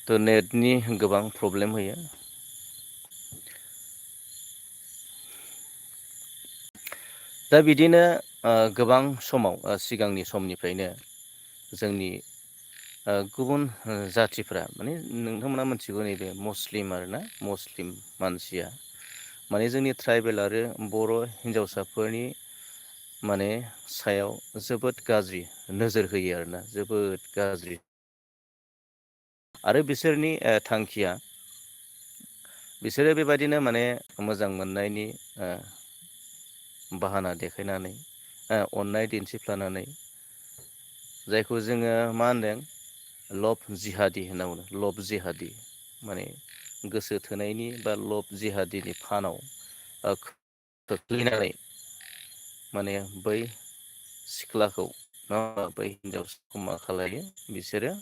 थ' नेटनि गोबां प्रब्लेम होयो। दा बिदिनो गोबां समाव सिगांनि समनिफ्रायनो जोंनि गुबुन जाथिफ्रा माने नोंथांमोना मोनथिगौ नैबे मुस्लिम आरोना मुस्लिम मानसिया माने जोंनि ट्राइबेल आरो बर' हिन्जावसाफोरनि माने सायाव जोबोद गाज्रि नोजोर होयो आरोना जोबोद गाज्रि आरो बिसोरनि थांखिया बिसोरो बेबायदिनो माने मोजां मोननायनि बाहाना देखायनानै अननाय दिन्थिफ्लानानै जायखौ जोङो मा होनदों लब जिहादि होनना बुङो लब जिहादि माने गोसो थोनायनि बा लब जिहादिनि फानाव खोख्लैनानै माने बै सिख्लाखौ बै हिनजावखौ मा खालायो बिसोरो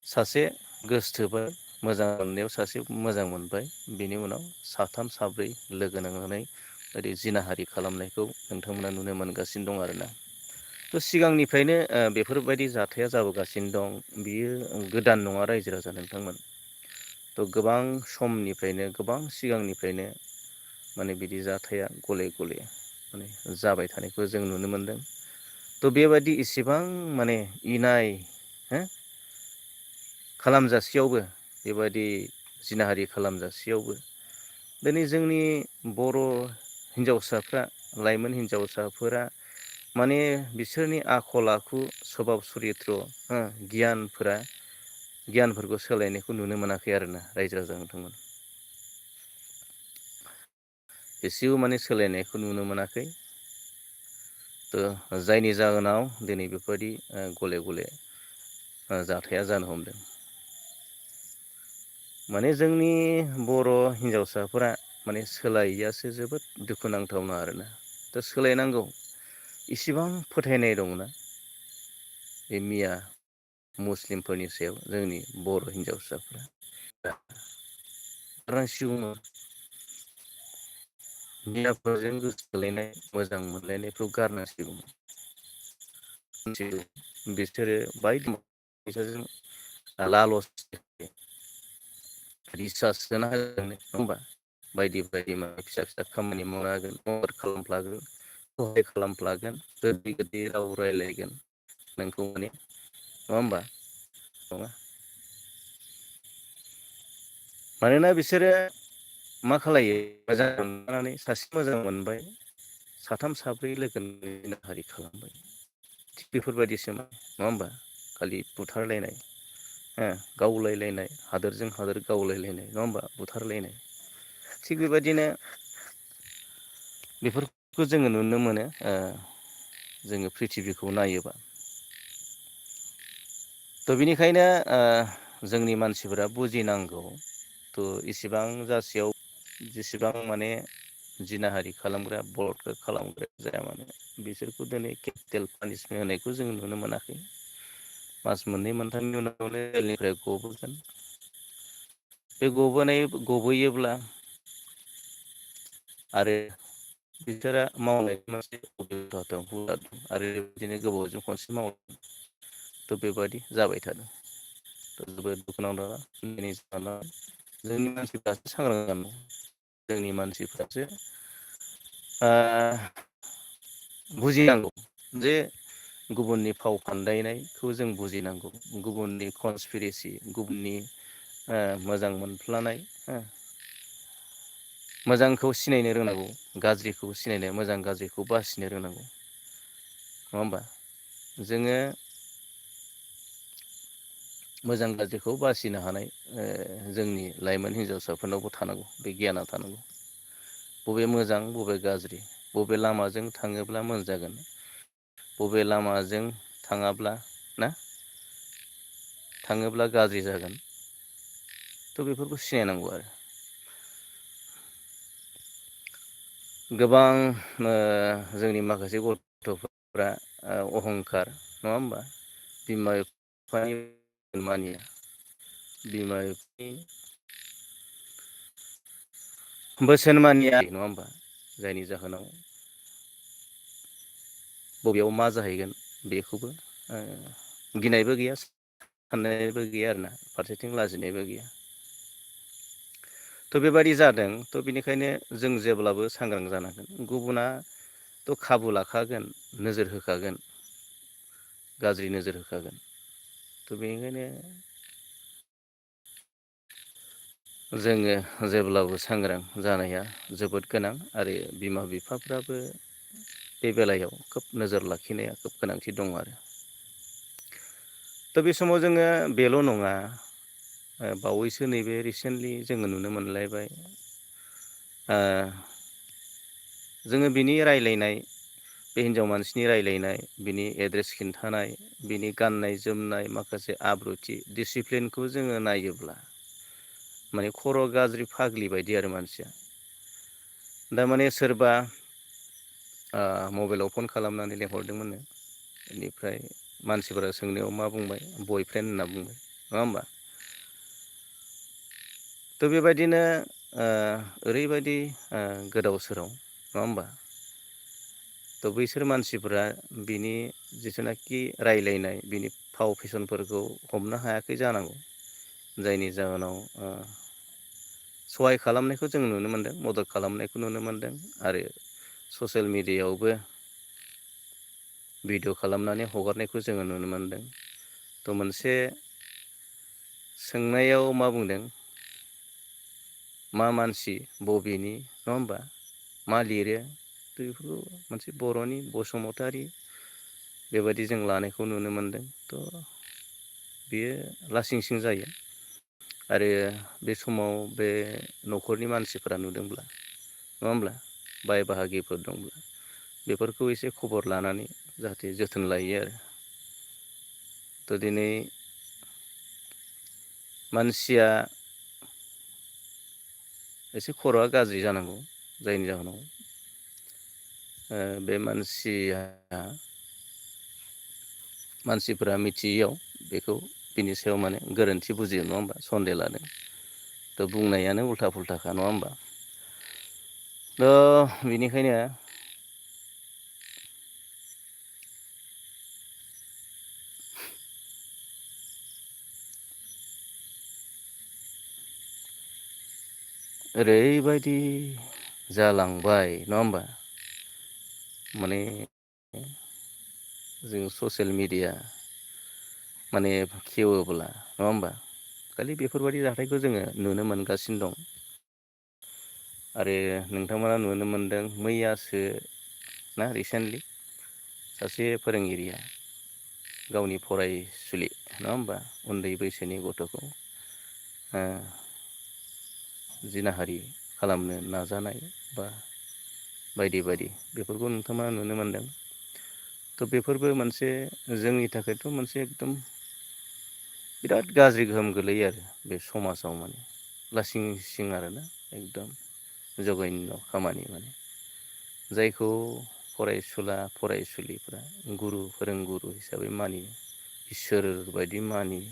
सासे गोसथोबाय मोजां मोननायाव सासे मोजां मोनबाय बिनि उनाव साथाम साब्रै लोगो नांनानै ओरै जिनाहारि खालामनायखौ नोंथांमोना नुनो मोनगासिनो दं आरोना। थ' सिगांनिफ्रायनो बेफोरबायदि जाथाया जाबोगासिनो दं बियो गोदान नङा रायजो राजा नोंथांमोन। थ' गोबां समनिफ्रायनो गोबां सिगांनिफ्रायनो माने बिदि जाथाया गले गले माने जाबाय थानायखौ जों नुनो मोनदों। थ' बेबादि इसेबां माने इनाय हो खालामजासेयावबो बेबायदि जिनाहारि खालामजासेयावबो दिनै जोंनि बर' हिन्जावसाफ्रा लाइमोन हिन्जावसाफोरा माने बिसोरनि आखल आखु सभाब सरित्र गियानफोरखौ सोलायनायखौ नुनो मोनाखै आरोना रायजो राजा नोंथांमोन। एसेबो माने सोलायनायखौ नुनो मोनाखै। थ' जायनि जाहोनाव दिनै बेफोरबायदि गले गले जाथाया जानो हमदों। माने जोंनि बर' हिन्जावसाफोरा माने सोलायैयासो जोबोद दुखुनांथावना आरोना दा सोलायनांगौ इसिबां फोथायनाय दंना बे मिया मुस्लिमफोरनि सायाव जोंनि बर' हिन्जावसाफ्रा मियाफोरजों गोसोथोलायनाय मोजां मोनलायनायखौ गारनांसिगौमोन। बिसोरो बायदि फैसाजों लालस रिसार्च सोना होगोन नङा होमबा बायदि बायदि माबा फिसा फिसा खामानि मावना होगोन मदद खालामफ्लागोन सहाय खालामफ्लागोन गोदै गोदै राव रायलायगोन नोंखौ माने नङा होमबा नङा मानोना बिसोरो मा खालायो मोजां मोननानै सासे मोजां मोनबाय साथाम साब्रै लोगो जिनाहारि खालामबाय थिग बेफोरबायदिसोमा नङा होमबा खालि बुथारलायनाय गावलायलायनाय हादोरजों हादोर गावलायलायनाय नङा होमबा बुथारलायनाय थिग बेबायदिनो बेफोरखौ जोङो नुनो मोनो जोङो प्रिथिबिखौ नायोबा थ' बिनिखायनो जोंनि मानसिफोरा बुजिनांगौ थ' इसेबां जासेयाव जेसेबां माने जिनाहारि खालामग्रा बलात्कार खालामग्रा जाया मानो बिसोरखौ दिनै केपिटेल पानिसमेन्ट होनायखौ जों नुनो मोनाखै मास मोननै मोनथामनि उनावनो जेलनिफ्राय गबोगोन बे गबोयोब्ला आरो बिसोरा मावनाय मोनसे आरो बिदिनो गोबावजों खनसे मावो थ' बेबादि जाबाय थादों जोबोद दुखुनांथाव जोंनि मानसिफ्रासो सांग्रां जानांगौ जोंनि मानसिफ्रासो बुजिनांगौ जे गुबुननि फाव फान्दायनायखौ जों बुजिनांगौ गुबुननि कनसपिरेसि गुबुननि मोजां मोनफ्लानाय मोजांखौ सिनायनो रोंनांगौ गाज्रिखौ सिनायनो मोजां गाज्रिखौ बासिनो रोंनांगौ नङा होमबा जोङो मोजां गाज्रिखौ बासिनो हानाय जोंनि लाइमोन हिन्जावसाफोरनावबो थानांगौ बे गियाना थानांगौ बबे मोजां बबे गाज्रि बबे लामाजों थाङोब्ला मोजां जागोन बबे लामाजों थाङाब्ला ना थाङोब्ला गाज्रि जागोन थ' बेफोरखौ सिनायनांगौ आरो गोबां जोंनि माखासे गथ'फ्रा अहंखार नङा होमबा बिमा बिफानि मानिया बिमा बिफानि बोसोन मानिया नङा होमबा जायनि जाहोनाव बबेयाव मा जाहैगोन बेखौबो गिनायबो गैया साननायबो गैया आरोना फारसेथिं लाजिनायबो गैया। थ' बेबायदि जादों। थ' बेनिखायनो जों जेब्लाबो सांग्रां जानांगोन। गुबुनाथ' खाबु लाखागोन, नोजोर होखागोन, गाज्रि नोजोर होखागोन। थ' बेनिखायनो जोङो जेब्लाबो सांग्रां जानाया जोबोद गोनां आरो बिमा बिफाफ्राबो बे बेलायाव खोब नोजोर लाखिनाया खोब गोनांथि दं आरो। थ' बे समाव जोङो बेल' नङा, बावैसो नैबे रिसेन्टलि जोङो नुनो मोनलायबाय, जोङो बिनि रायलायनाय, बे हिन्जाव मानसिनि रायलायनाय, बिनि एड्रेस खिन्थानाय, बिनि गाननाय जोमनाय, माखासे आब्रुथि डिसिप्लिनखौ जोङो नायोब्ला माने खर' गाज्रि फाग्लि बायदि आरो मानसिया। दामाने सोरबा मबाइलाव फन खालामनानै लेंहरदोंमोननो, बेनिफ्राय मानसिफोरा सोंनायाव मा बुंबाय, बयफ्रेन्ड होनना बुंबाय, नङा होमबा? थ' बेबायदिनो ओरैबायदि गोदाव सोराव, नङा होमबा? थ' बैसोर मानसिफोरा बिनि जिथुनाखि रायलायनाय, बिनि फाव फेसनफोरखौ हमनो हायाखै जानांगौ। जायनि जाहोनाव सहाय खालामनायखौ जों नुनो मोनदों, मदद खालामनायखौ नुनो मोनदों आरो ससियेल मिडियायावबो भिडिअ खालामनानै हगारनायखौ जोङो नुनो मोनदों। थ' मोनसे सोंनायाव मा बुंदों, मा मानसि, बबेनि, नङा होमबा? मा लिरो? थ' बेफोरखौ मोनसे बर'नि बसुमतारी बेबायदि जों लानायखौ नुनो मोनदों। थ' बेयो लासिं सिं जायो आरो बे समाव बे न'खरनि मानसिफोरा नुदोंब्ला, नङा होमब्ला? बाय बाहागिफोर दंब्ला बेफोरखौ एसे खबर लानानै जाहाथे जोथोन लायो आरो। थ' दिनै मानसिया एसे खर'आ गाज्रि जानांगौ, जायनि जाहोनाव बे मानसिया मानसिफोरा मिथियैयाव बेखौ बिनि सायाव माने गोरोन्थि बुजियो, नङा होमबा? सन्देह लादों। थ' बुंनायानो उल्था फुल्थाखा, नङा होमबा? थ' बेनिखायनो ओरैबायदि जालांबाय, नङा होमबा? माने जों ससियेल मिडिया माने खेवोब्ला, नङा होमबा? खालि बेफोरबायदि जाथायखौ जोङो नुनो मोनगासिनो दं। आरो नोंथांमोना नुनो मोनदों मैयासो ना रिसेन्टलि सासे फोरोंगिरिया गावनि फरायसुलि, नङा होमबा? उन्दै बैसोनि गथ'खौ जिनाहारि खालामनो नाजानाय बा बायदि बायदि बेफोरखौ नोंथांमोना नुनो मोनदों। थ' बेफोरबो मोनसे जोंनि थाखायथ' मोनसे एकदम बिराद गाज्रि गोहोम गोलैयो आरो बे समाजाव, माने लासिं सिं आरोना एकदम जघन्य खामानि, माने जायखौ फरायसुला फरायसुलिफ्रा गुरु फोरोंगुरु हिसाबै मानियो, इसोर बायदि मानियो।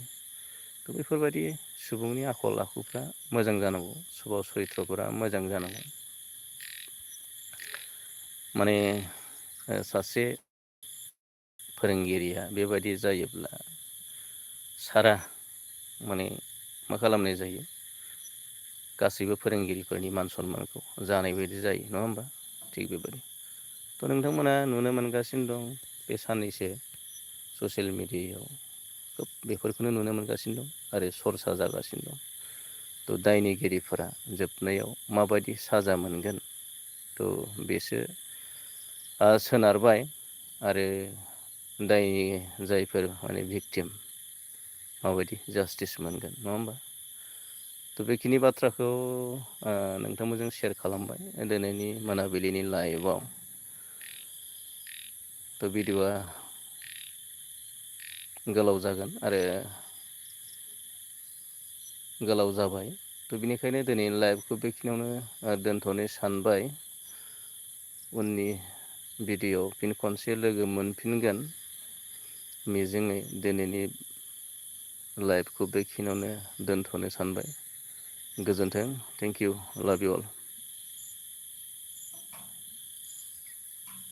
थ' बेफोरबायदि सुबुंनि आखल आखुफ्रा मोजां जानांगौ, सभाब सरित्रफोरा मोजां जानांगौ। माने सासे फोरोंगिरिया बेबायदि जायोब्ला सारा माने मा खालामनाय जायो, गासैबो फोरोंगिरिफोरनि मान सनमानखौ जानाय बायदि जायो, नङा होमबा? थिग बेबायदि थ' नोंथांमोना नुनो मोनगासिनो दं बे साननैसो ससियेल मिडियायाव खोब बेफोरखौनो नुनो मोनगासिनो दं आरो सरसा जागासिनो दं। थ' दायनिगिरिफोरा जोबनायाव माबायदि साजा मोनगोन, थ' बेसो सोनारबाय आरो दाय जायफोर माने भिक्टिम माबायदि जास्टिस मोनगोन, नङा होमबा? थ' बेखिनि बाथ्राखौ नोंथांमोनजों सेयार खालामबाय दिनैनि मोनाबिलिनि लाइभआव। थ' भिडिअ'आ गोलाव जागोन आरो गोलाव जाबाय। थ' बेनिखायनो दिनैनि लाइभखौ बेखिनियावनो दोनथ'नो सानबाय। उननि भिडिअ' फिन खनसे लोगो मोनफिनगोन मिजिङै दिनैनि लाइभखौ बेखिनियावनो दोनथ'नो सानबाय। गोजोन्थों। थेंक इउ, लाभ इउ अल।